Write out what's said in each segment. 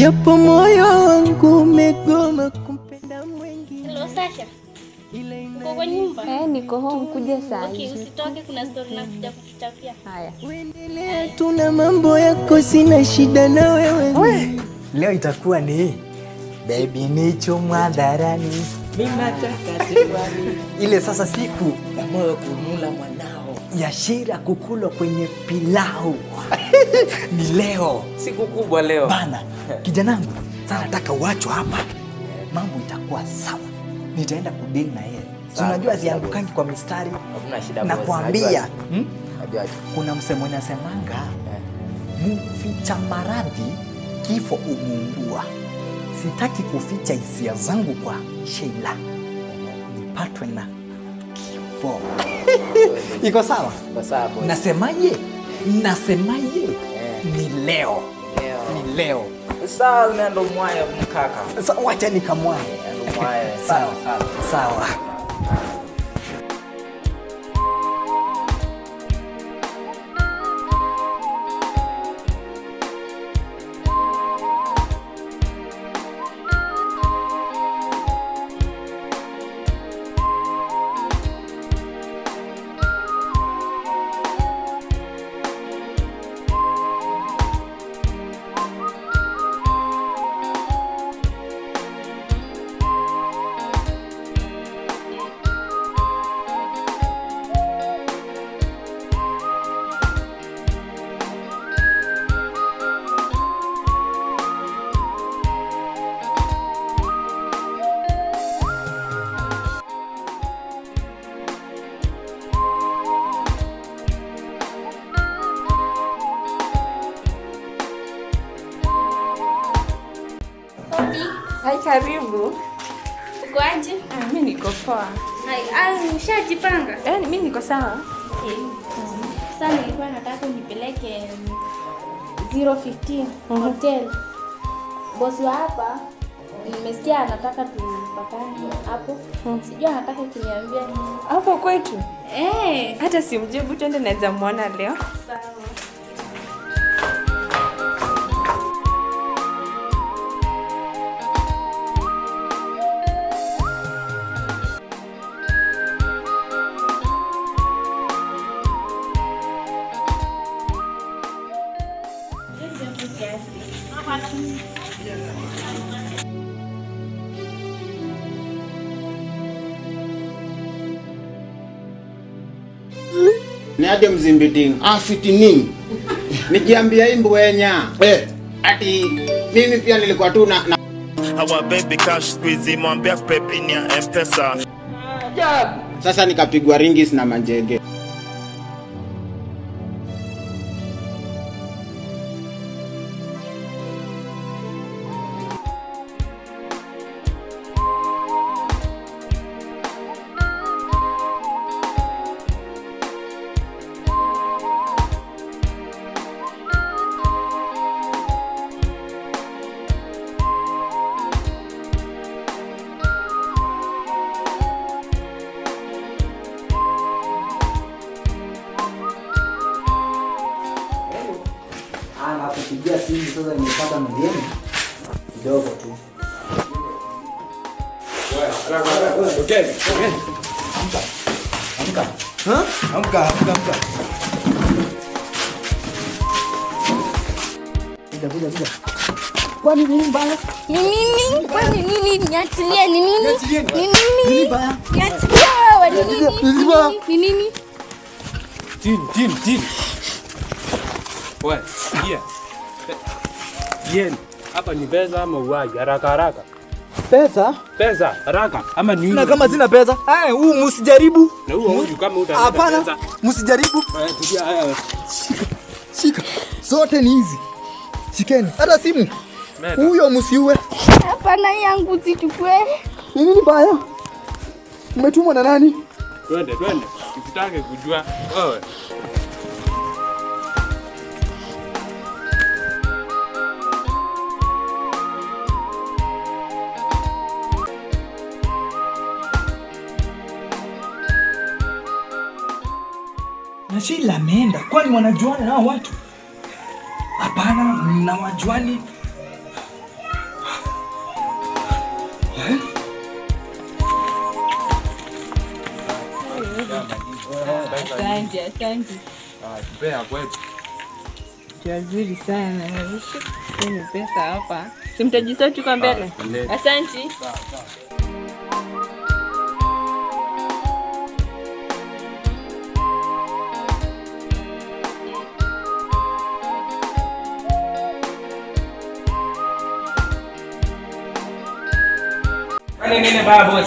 Japo moyo wangu umegoma kumpenda mwingine. Hello Sasha. Uko kwa nyumba? Niko home, kuja saa. Okay, usitoke, kuna story na kuja kukuchapia. Haya. Uendelea tu na mambo yako, sina shida na wewe. Leo itakuwa ni baby nicho mwadharani. Mimi nataka tiwani. Ile sasa siku ya moyo kumula mwanao, ya shira kukulwa kwenye pilau. Ni leo. Siku kubwa leo. Bana, kijanangu, sasa nataka uachwe hapa. Mambo itakuwa sawa. Nitaenda kudili na yeye. Si unajua ziangukangi kwa mistari. Hakuna shida. Na kuambia, kuna msemo unasemanga, mficha maradhi kifo umuungua. Sitaki kuficha hisia zangu kwa Sheila, nipatwe na kifo. Iko sawa? Iko sawa boy. Nasemaje? Nasemaje? Ni leo. Ni leo. Sawa, unaenda mwaya mkaka. Sasa wacha nikamwaye. Mwaya. Sawa, sawa. Hai, karibu. Uko aje? Mimi niko poa. Hai, ushajipanga? Mimi niko sawa. Okay. Sasa nilikuwa nataka unipeleke 015 hotel. Bosi wa hapa nimesikia anataka tupatane hapo. Sijui anataka kuniambia nini. Hapo kwetu? Hata simjibu, twende, naweza muona leo. Sawa. Niaje mzimbiting afitini nikiambia imbwenya ati mimi pia nilikuwa tu na our baby cash squeeze mwambia pepi ni M-Pesa. Sasa nikapigwa ringis na manjege. Nakupigia simu sasa, nimepata mgeni kidogo tu. Okay. Amka. Amka. Amka, amka, amka. Kuja, kuja, kuja. Kwani nini mbaya? Ni nini? Kwani nini? Niachilie, ni nini? Ni nini? Mbaya. Niachilie wewe, ni nini? Ni nini? Tin, tin, tin. Wewe, sikia. Yen, hapa ni pesa ama uaji haraka haraka. Pesa? Pesa haraka ama ni na kama sina pesa? Huu msijaribu. Na huo huyu kama utaleta. Hapana, msijaribu. Tulia haya. Shika. Shika. Zote ni hizi. Shikeni. Hata simu. Huyo msiue. Hapana, yangu sichukue. Ni nini baya? Umetumwa na nani? Twende, twende. Usitake kujua wewe. Na Sheila ameenda. Kwani wanajuana na watu? Hapana, mnawajuani. Asante, asante. Tupea kwetu. Wazuri sana. Ni pesa hapa. Si mtajisoti kwa mbele. Asante. Kwani nini baba boss?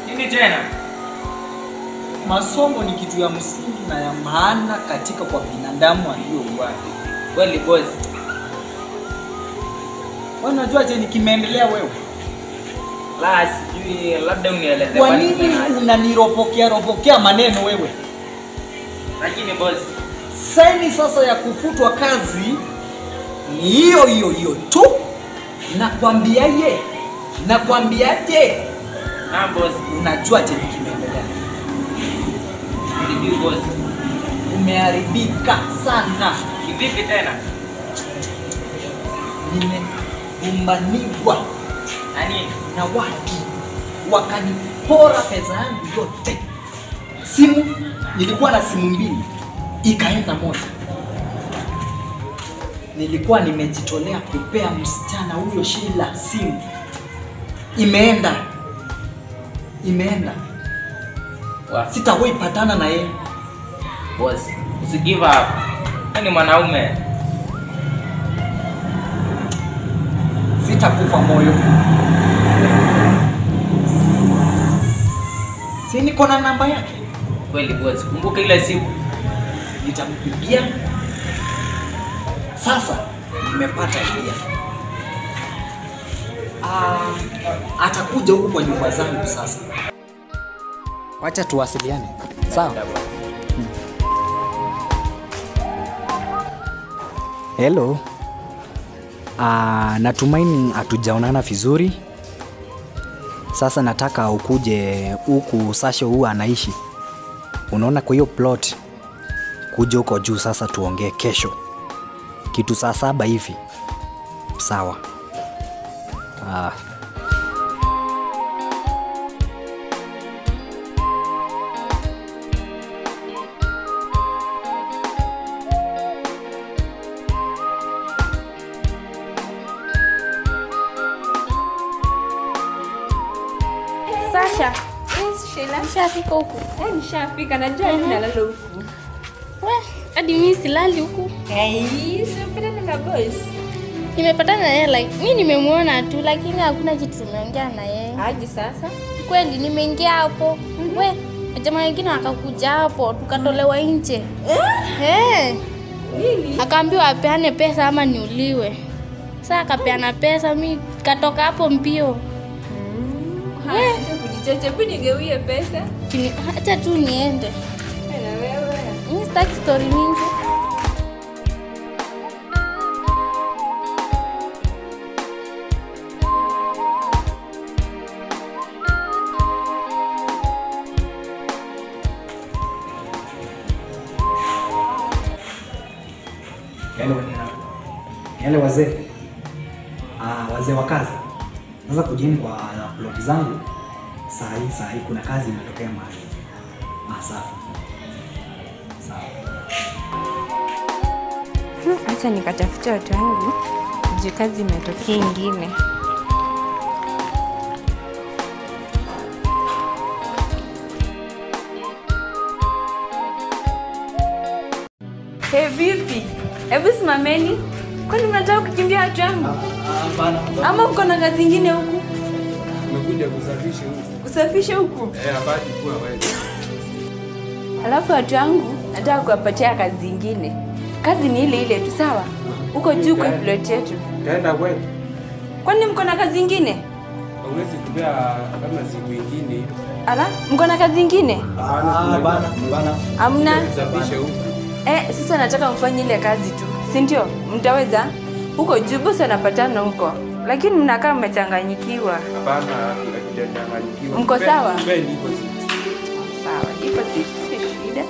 Nini tena? Masomo ni kitu ya msingi na ya maana katika kwa binadamu aliyouawa. Kweli boss. Wewe unajua je ni kimeendelea wewe? La, sijui, labda unieleze. Kwa nini unaniropokea ropokea maneno wewe? Lakini boss, saini sasa ya kufutwa kazi ni hiyo hiyo hiyo tu. Nakwambiaje? Nakwambiaje? Na boss, unajua je ni kimeendelea? Sijui boss. Umeharibika sana. Kivipi tena? Nimegumbaniwa nani? Na watu wakanipora pesa yangu yote. Simu, nilikuwa na simu mbili, ikaenda moja. Nilikuwa nimejitolea kupea msichana huyo Sheila simu. Imeenda. Imeenda. Sitawahi patana na yeye. Boss, usi give up. Wewe ni mwanaume. Sitakufa moyo. Si niko na namba yake? Kweli boss, kumbuka ile siku nitampigia. Sasa nimepata idea. Atakuja huku kwa nyumba zangu sasa. Wacha tuwasiliane. Sawa? Hello. Natumaini hatujaonana vizuri. Sasa nataka ukuje huku Sasha huwa anaishi. Unaona kwa hiyo plot. Kuja huko juu sasa tuongee kesho. Kitu saa 7 hivi. Sawa. Sasha. Yes, Sheila. Nishafika huku. Nishafika. Najua mimi nalala huku. Hadi mimi silali huku. Si na boss. Nimepatana na yeye like mimi nimemuona tu lakini hakuna kitu tumeongea na yeye. Aje sasa? Kweli nimeingia hapo. We, jamaa wengine wakakuja hapo tukatolewa nje. Nini? Akaambiwa apeane pesa ama niuliwe. Sasa akapeana pesa, mimi katoka hapo mbio. Acha kujichocha, hebu nigewie pesa. Acha tu niende. Na wewe. Mimi sitaki story mingi. Yale wazee. Wazee wa kazi. Sasa kujeni kwa plot zangu. Saa hii kuna kazi inatokea mahali. Safi. Sawa. Acha nikatafuta watu wangu. Juu kazi imetokea ingine. Hey, vipi? Hebu simameni. Kwani mnataka kukimbia watu wangu? Hapana. Ama mko na kazi nyingine huku? Nimekuja kusafisha huku. Kusafisha huku? Hapati kuwa wewe. Alafu watu wangu nataka kuwapatia kazi nyingine. Kazi ni ile ile tu sawa? Huko juu kwa plot yetu. Taenda kwetu. Kwani mko na kazi nyingine? Hauwezi kupea kama siku nyingine. Ala, mko na kazi nyingine? Hapana, hapana. Hamna. Kusafisha huku. Sasa nataka mfanye ile kazi tu. Si ndio? Mtaweza? Huko juu boss anapatana huko. Lakini mnakaa mmechanganyikiwa. Hapana, hatujachanganyikiwa. Mko sawa? Deposit. Sawa, deposit si shida.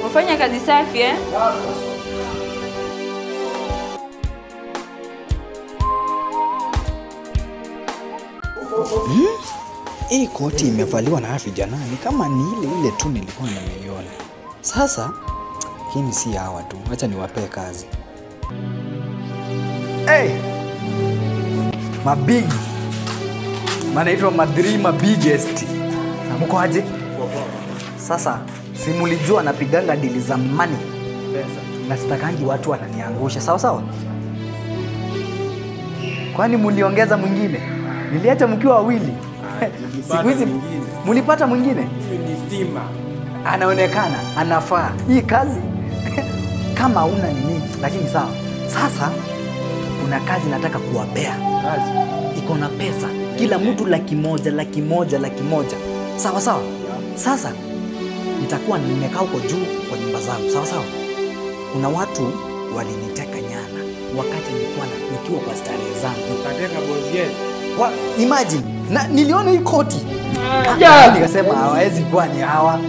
Mfanya kazi safi eh? Hii koti imevaliwa na vijana ni kama ni ile ile tu nilikuwa nimeiona. Sasa hii si hawa tu, acha niwapee kazi. Hey! Mabig. Manaitwa Madrima biggest. Mko aje? Sasa si mulijua napiganga dili za money. Pesa. Na sitakangi watu wananiangusha, sawa sawa? Kwani muliongeza mwingine? Niliacha mkiwa wawili. Siku hizi mulipata mwingine? Ni stima. Anaonekana anafaa. Hii kazi kama una nini, lakini sawa. Sasa kuna kazi nataka kuwapea. Kazi iko na pesa. Kila mtu 100,000, 100,000, 100,000. Sawa sawa? Sasa nitakuwa nimekaa huko juu kwa nyumba zangu, sawa sawa? Kuna watu waliniteka nyara wakati nilikuwa nikiwa kwa starehe zangu. Kateka boss yetu. Imagine, na niliona hii koti. Nikasema hawawezi kuwa ni hawa.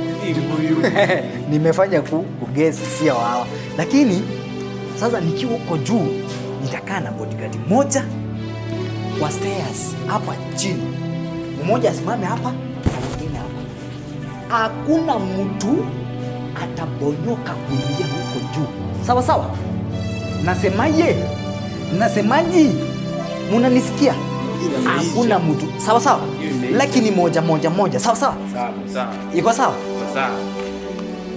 Nimefanya kugesi sio hawa. Lakini sasa nikiwa huko juu nitakaa na bodyguard moja kwa stairs hapa chini. Mmoja asimame hapa na mwingine hapa. Hakuna mtu atabonyoka kuingia huko juu. Sawa sawa? Nasemaje? Nasemaji? Mnanisikia? Hakuna mtu. Sawa sawa? Lakini moja moja moja. Sawa sawa? Sawa sawa. Iko sawa? Sawa.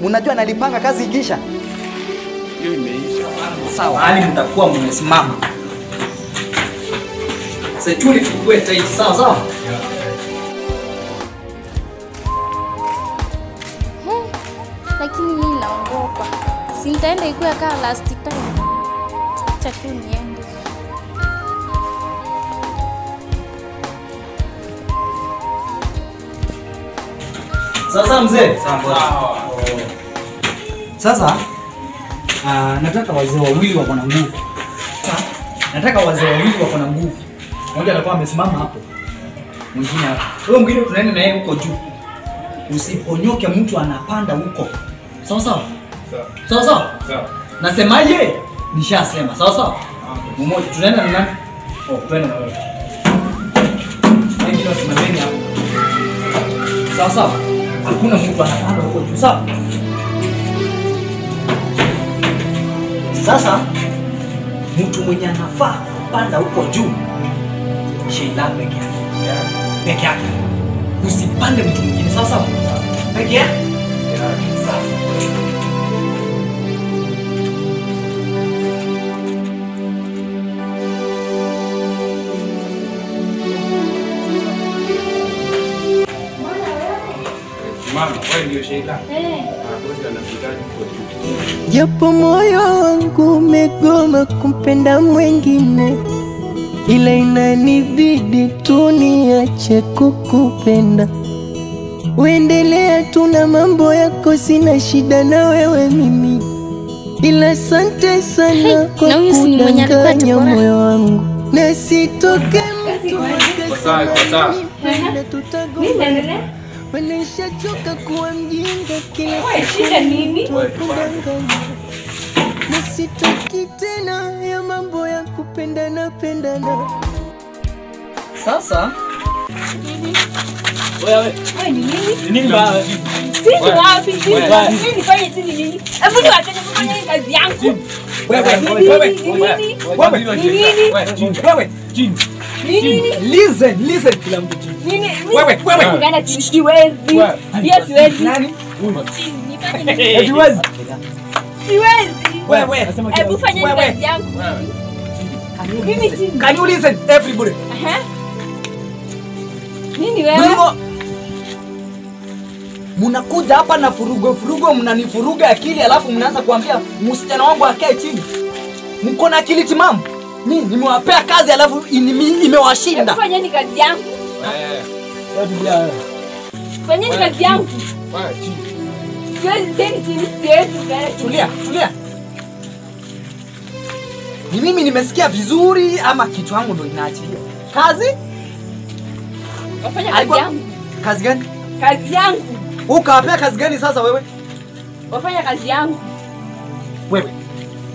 Mnajua nalipanga kazi ikisha? Hiyo imeisha. Sawa. Hali mtakuwa mmesimama. Security kuwe tight. Sawa sawa? Lakini mimi naogopa. Si nitaenda ikuwe kama last time. Acha tu niende. Sasa mzee. Sawa. Sasa nataka wazee wawili wako na nguvu. Nataka wazee wawili wako na nguvu. Mmoja alikuwa amesimama hapo. Mwingine hapo. Huyo mwingine tunaenda na yeye huko juu. Usiponyoke mtu anapanda huko. Sawa sawa? Sawa. Sawa sawa? Sawa. Nasemaje? Nishasema. Sawa sawa? Mmoja tunaenda na nani? Oh, tunaenda na wewe. Wengine wasimameni hapo. Sawa sawa? Hakuna mtu anapanda huko juu. Sawa? Sasa mtu mwenye anafaa kupanda huko juu Sheila peke yake. Peke yake. Usipande mtu mwingine. Sawa sawa? Peke yake. Sawa. Mama, wewe ndio Sheila? Eh. Japo moyo wangu umegoma kumpenda mwingine, ila inanibidi tu niache kukupenda. Uendelea tu na mambo yako, sina shida na wewe mimi, ila asante sana kwa kudanganya moyo wangu. Na sitoke mtu akasema nipende, tutagombana. Nishachoka kuwa mjinga kila siku kudanganya. Na sitaki tena ya mambo ya kupendana pendana. Sasa wewe wewe ni nini? Ni nini baba? Sisi wapi? Sisi nifanye sisi nini? Hebu niwache nifanye kazi yangu. Wewe wewe wewe wewe chini. Nini? Listen, listen kila mtu chini. Nini? Wewe wewe. Ngana chini siwezi. Yes siwezi. Nani? Chini nifanye nini? Siwezi. Siwezi. Wewe. Hebu fanye kazi yangu. Mimi chini. Can you listen everybody? Aha. Nini wewe? Mnakuja hapa na furugo furugo, mnanifuruga akili alafu mnaanza kuambia msichana wangu akae chini. Mko na akili timamu? Mimi nimewapea kazi alafu imewashinda. Fanyeni kazi yangu. Fanyeni kazi yangu. Wewe chini. Siwezi chini, siwezi. Tulia, tulia. Ni mimi nimesikia vizuri ama kichwa yangu ndo inaachilia? Kazi? Wafanya kazi yangu. Kazi gani? Kazi yangu. Ukawapea kazi gani sasa wewe? Wafanya kazi yangu. Wewe.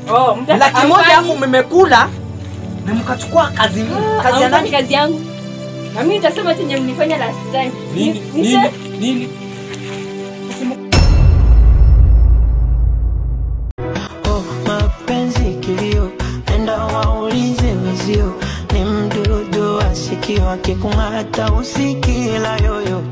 Oh, mtaka laki moja hapo mmekula na mkachukua kazi nyingi. Kazi ya nani? Kazi yangu. Na mimi nitasema chenye mlifanya last time. Nini? Nini? Nini? Oh, mapenzi kilio, nenda waulize wenzio, ni mdudu wa sikio, akikung'ata usikila yoyo.